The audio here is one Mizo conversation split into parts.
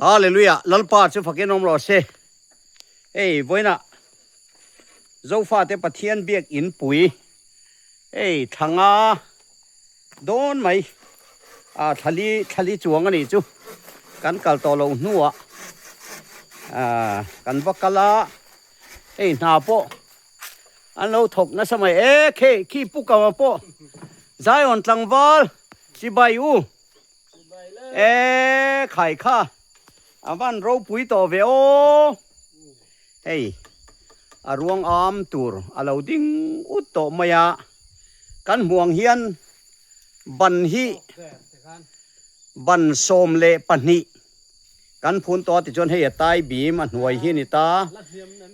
Hallelujah Lalpa chu fakin awm rawh se. Hei vawiinah Zofate Pathian biak in pui hei thlanga dawn mai ah thlali thlali chuang a nih chu kan kal tawh loh hnuah ah kan va kal a hei hna pawh an lo thawk nasa mai e khi khi pu kama pawh Zion tlangval chibai u. E khai kha a van ropui tawh ve aw hei a ruang am tur a lo ding ut tawh mai a kan hmuang hian ban hi ban 12 kan phun tawh a tichuan hei a tai bim a hnuai hi a ni ta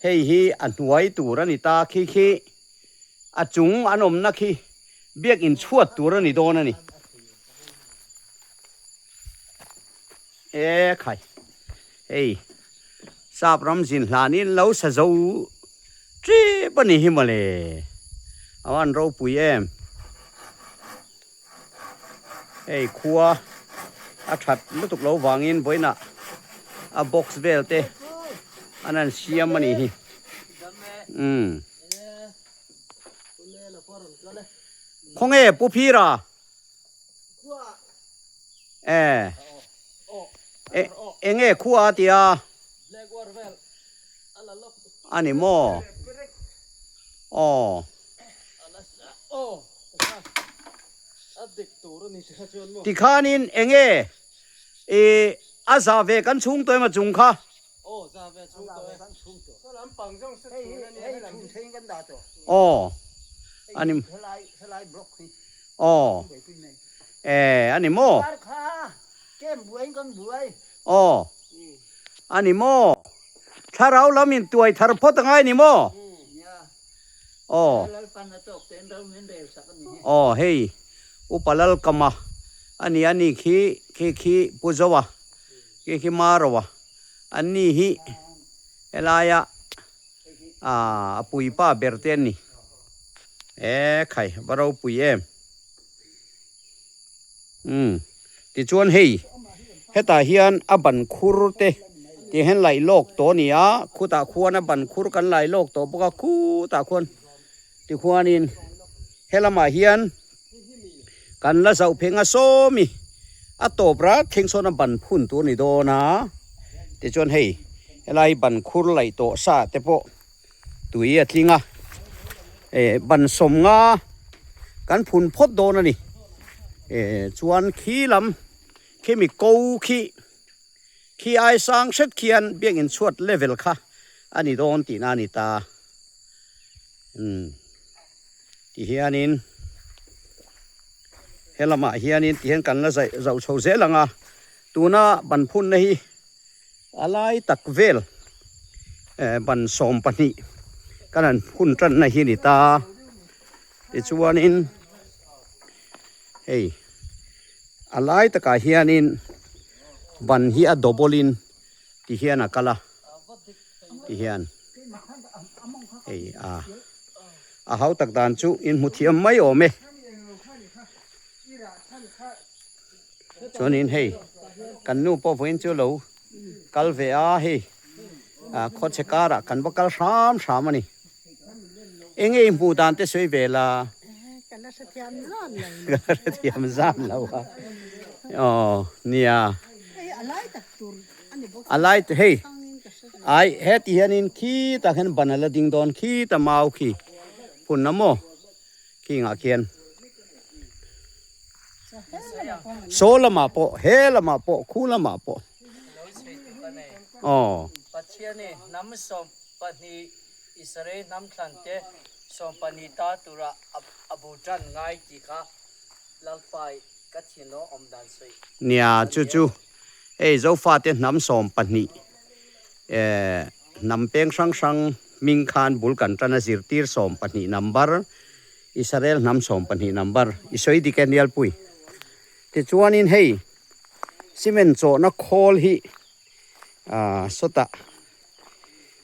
hei hi a hnuai tur a ni ta khi khi A chung an awmna khi biakinn chhuat tur a ni dawn a ni. E khai, hei sap ram zin hlanin lo sa zo tep a ni hi mawle, a van ropui em. Hei khua a that lutuk lo vangin vawiinah a box vel te an han siam a nih hi. Umm. Khawnge Pu Phira? E. Enge khua a tia? A ni maw? Aw. Tikhanin enge i a za ve kan chhung tawh em a chung kha? Aw a ni aw e a ni maw? Aw a ni maw? Thlarau lam in tuai thar phawt a ngai ni maw? Aw. Aw hei Upa Lalkama a ni a ni khi khi khi Pu Zoa khi khi Maroa an ni hi helaia ah a puipa ber te an ni. E khai va ropui em. Umm tichuan hei hetah hian a ban khur te tih hian laih lawk tawh a ni a khutah khuan a ban khur kan lai lawk tawh bawk a khutah khuan tikhuanin helamah hian kan la zauh pheng a sawmi a tawp rat thleng sawn a ban phun tur a ni dawn a tichuan hei helai ban khur laih tawh sa te pawh tui a tling a eh ban 50 kan phun phawt dawn a ni eh chuan khi lam khimi ko khi khi ai sang hret khian biakinn chhuat level kha a ni dawn tihna a ni ta umm ti hianin he lamah hianin ti hian kan la zaih zauh chho zel ang a tuna ban phunna hi. A lai tak vel ban 12 kan han hun tanna hi a ni ta. Tichuanin hei a lai takah hianin ban hi a double in ti hian a kal a ti hian hei a a hau tak dan chu in hmu thiam mai awm e. Chuanin hei kan nu pawh vawiin chu lo kal ve a hei ah khawchhe karah kan va kal hram hram a ni. Eng nge i hmuh dan te sawi ve la? Ka la hrethiam zan lo. Ka la hrethiam zan lo a. Aw nia. Hei a lai tak tur a ni bawk. A lai hei ai heti hianin khitah khian ban a la ding dawn khita mau khi phun na maw. Khingah khian saw lamah pawh he lamah pawh khu lamah pawh aw. Pathian i hnam 12 Israel hnam thlan te 12 ta tura a bu tan ngai tih kha Lalpai ka thinlung awm dan sawi Nia chu chu hei Zofate hnam 12 eh Hnam peng hrang hrang hming khan bul kan tan a zirtir 12 number, Israel hnam 12 number i sawi dik e Nialpui. Tichuanin hei cement chawhna khawl hi ah sawtah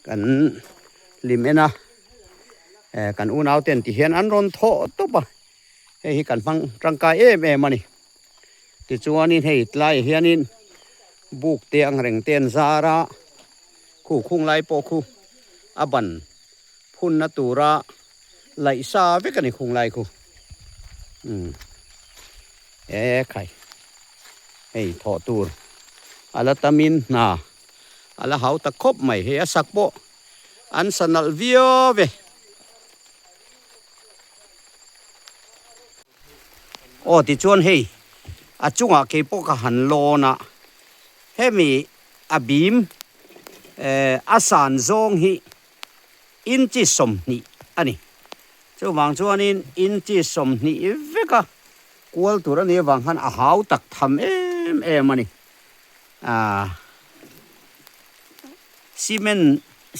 kan hlim en a, eh kan unau ten ti hian an rawn thawh tawp a, hei hi kan hmang tangkai em em a ni. Tichuanin hei tlaiah hianin. Buk te ang reng te an zar a, khu khung lai pawh khu a ban phunna tura laih sa vek a ni khung lai khu. Umm e khai hei thawh tur a la tamin hna a la hau ta khawp mai hei a sak pawh an sa nalh viau ve. Aw tichuan hei a chungah kei pawh ka han lawn a, hemi a bim eh a san zawng hi inchi 20 a ni. Chuvang chuanin inchi 20 veka kual tur a nih avang khan a hau tak tham em em a ni. Ah cement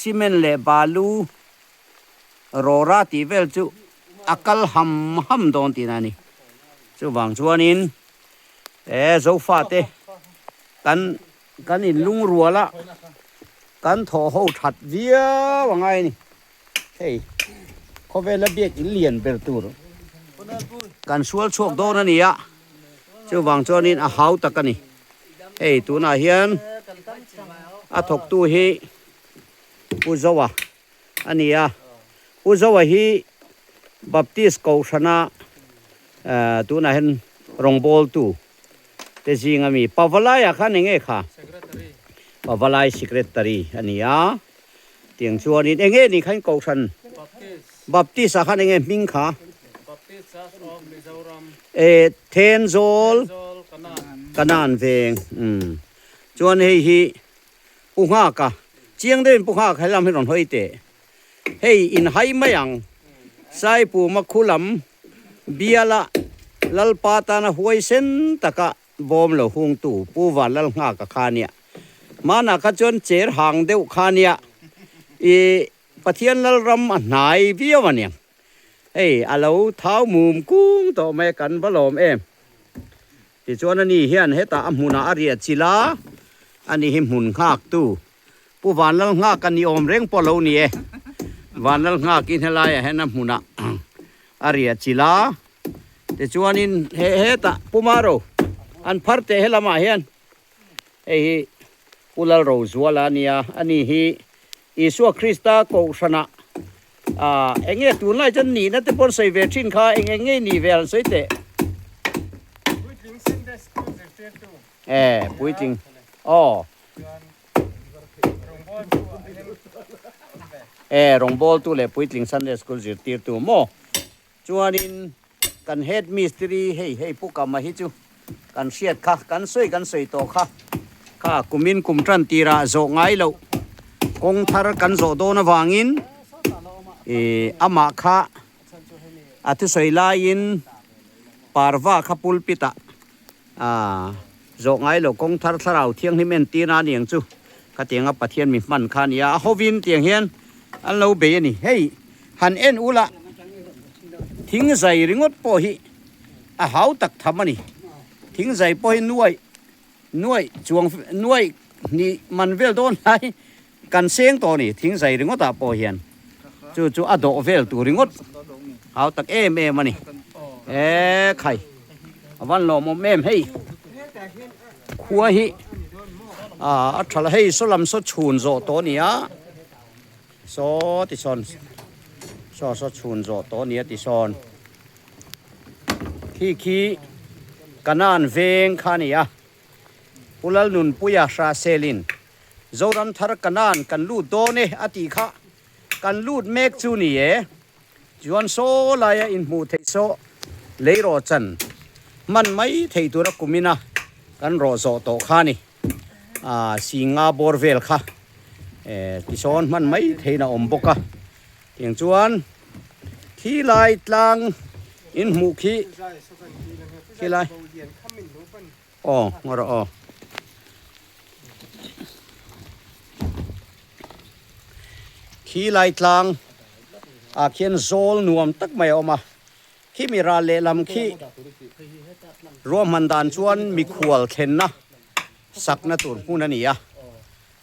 cement leh balu Rawra tih vel chu a kal ham ham dawn tihna a ni. Chuvang chuanin he Zofate kan kan inlungrual a, kan thawh ho that viau a ngai a ni. Hei khawvela biak in lian ber tur kan sual chhuak dawn a ni a, chuvang chuanin a hau tak a ni. Hei tunah hian a thawktu hi Pu Zoa a ni a. Pu Zoa hi Baptist Kohhrana tunah hian rawngbawltu te zing a mi. Pavalai-ah khan eng nge kha? Pavalai Secretary a ni a. Tiang chuanin eng nge ni khan Kohhran Baptist-ah khan eng nge hming kha? E Thenzawl Kanan veng. Chuan hei hi Pu Nghaka, chiang deuhin Pu Nghaka helam hi rawn hawi teh. Hei in hai mai ang. Saipuma khu lam biala Lalpa tana huaisen taka bawm lo hungtu Pu Vanlal Nghaka kha nia. Hmanah kha chuan cher hang deuh kha nia. I Pathian Lalram a hnai viau a niang. Hei a lo thau mum kung tawh mai a kan va lawm em. Tichuan ani hian hetah a hmunah a riah chilh a, ani hi hmun nghaktu Pu Vanlal Nghak a ni awm reng pawh lo ni e. Vanlal Nghakin helaiah hian a hmunah a riah chilh a, tichuanin he hetah Pu Maro an phar teh helamah hian hei hi Pu Lalrozuala a nia, ani hi Isua Krista Kohhranah ah eng nge tunlai chuan nihna te pawh an sawi ve thin kha eng eng nge i nih ve han sawi teh. Puitling Sunday School zirtirtu. Eh puitling aw. Chuan rawngbawltu ah hian awm ve. Eh rawngbawltu leh puitling Sunday School zirtirtu maw. Chuanin kan head mistiri hei hei Pu Kama hi chu kan hriat kha, kan sawi kan sawi tawh kha, kha kumin kum tan tirah zawh ngai loh kawng thar kan zawh dawn avangin ih amah kha a thusawi laiin parva kha pulpit ah ah zawh ngai loh kawng thar thlarau thianghlim entir a niang chu khatianga Pathian mi hman kha a ni a, a hovin tiang hian an lo bei a ni. Hei han en ula thing zai ringawt pawh hi a hau tak tham a ni. Thing zai pawh hi nuaih nuaih chuang nuaih hnih man vel dawn lai kan seng tawh a ni thing zai ringawt ah pawh hian chu chu a dawh vel tur ringawt hau tak em em a ni. E khai a van lawmawm em hei khua hi a tha la hei saw lam saw chhun zawh tawh a ni a saw ti sawn saw saw chhun zawh tawh a ni a ti sawn khi khi Kanan veng kha a ni a Pu Lalnunpuia Hraselin Zoram thar Kanan kan lut dawn e a tih kha kan lut mek chu ni e. Chuan saw laia inhmuh theih saw lei rawh chan hman mai thei tura kumina kan rawh zawh tawh kha a ni. Aaa Singa bawr vel kha eh tisawn hman mai theiin a awm bawk a. Tiang chuan khi lai tlang inhmuh khi khi lai aw ngaw rawh aw. Khi lai tlang ah khian zawl nuam tak mai a awm a, khi mi ral lehlam khi ruahman dan chuan mikhual thlenna sakna tur hmun a ni a,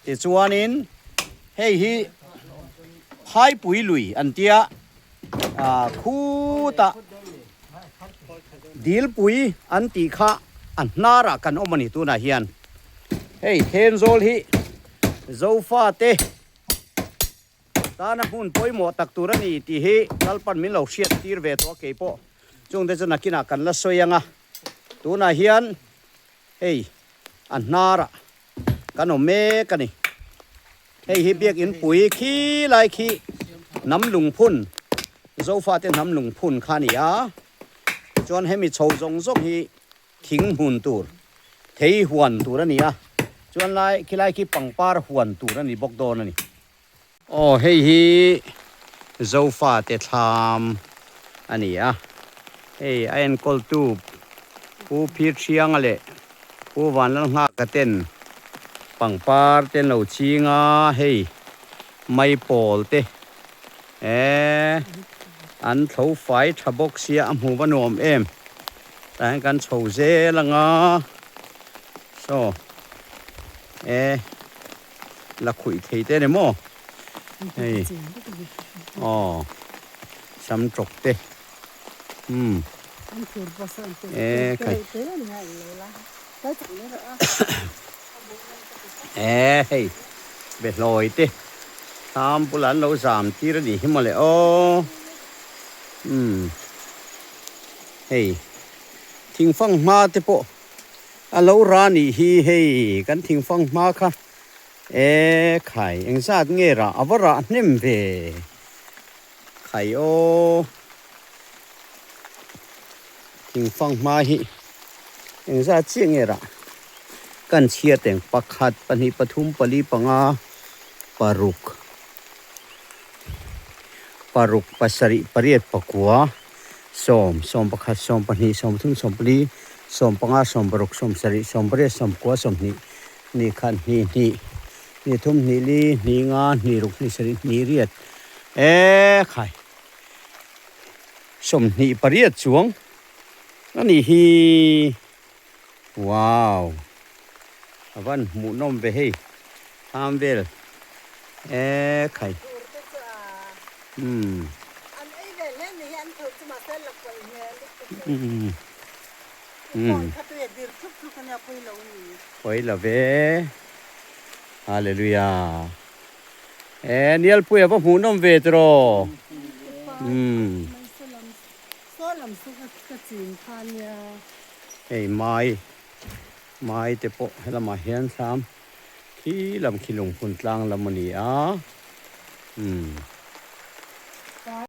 tichuanin hei hi phaipui lui an tia ah khutah dilpui an tih kha a hnarah kan awm a ni tunah hian. Hei Thenzawl hi Zofate tana hmun pawimawh tak tur a ni tih hi Lalpan min lo hriat tir ve tawh a keipawh chungte chu nakinah kan la sawi ang a. Tunah hian hei a hnarah kan awm mek a ni. Hei hi biakin pui khi lai khi hnam lungphun Zofate hnam lungphun kha a ni a. Tichuan hemi chho zawng zawng hi thing hmun tur thei huan tur a ni a. Chuan lai khilai khi pangpar huan tur a ni bawk dawn a ni. Aw hei hi Zofate thlam a ni a. Hei a enkawltu Pu Phirthianga leh Pu Vanlalnghaka ten pangpar te an lo ching a, hei maipawl te eh an thlo fai tha bawk sia a hmuh va nuam em. Tah hian kan chho zel ang a, saw eh la khuih thei te ni maw hei aw sam tawk te umm e khai e hei behlawi te thlam bulah an lo zam tir a nih hi mawle aw umm hei thingfang hma te pawh A lo ra nih hi hei kan thingfang hma kha e khai engzat nge rah a va rah hnem ve khai aw thingfang hma hi engzat chiah nge rah kan chhiat eng pakhat pahnih pathum pali panga paruk paruk pasarih pariat pakua. Sawm, sawmpakhat, sawmpahnih, sawmpathum, sawmpali, sawmpanga, sawmparuk, sawmsarih, sawmpariat, sawmpakua, sawmhnih, hnihkhat, hnih, hnih, hnihthum, hnihli, hnihnga, hnihruk, hnisarih, hnihriat, e khai, 28 chuang a nih hi, wow, a van hmuhnawm ve hei, thlam vel, e khai, umm. An ei ve hle ni hi an thur chu mahse la pawih hmel lutuk e. Phone kha tui a dir thlup thlup ania pawi lo ni. Pawi lo ve. Hallelujah. E Nialpui a va hmuhnawm ve tiraw. Umm. Saw lam chu ka chin kha nia. Hei mai mai te pawh helamah hian thlam khi lam khi lungphun tlang lam a ni a. Umm.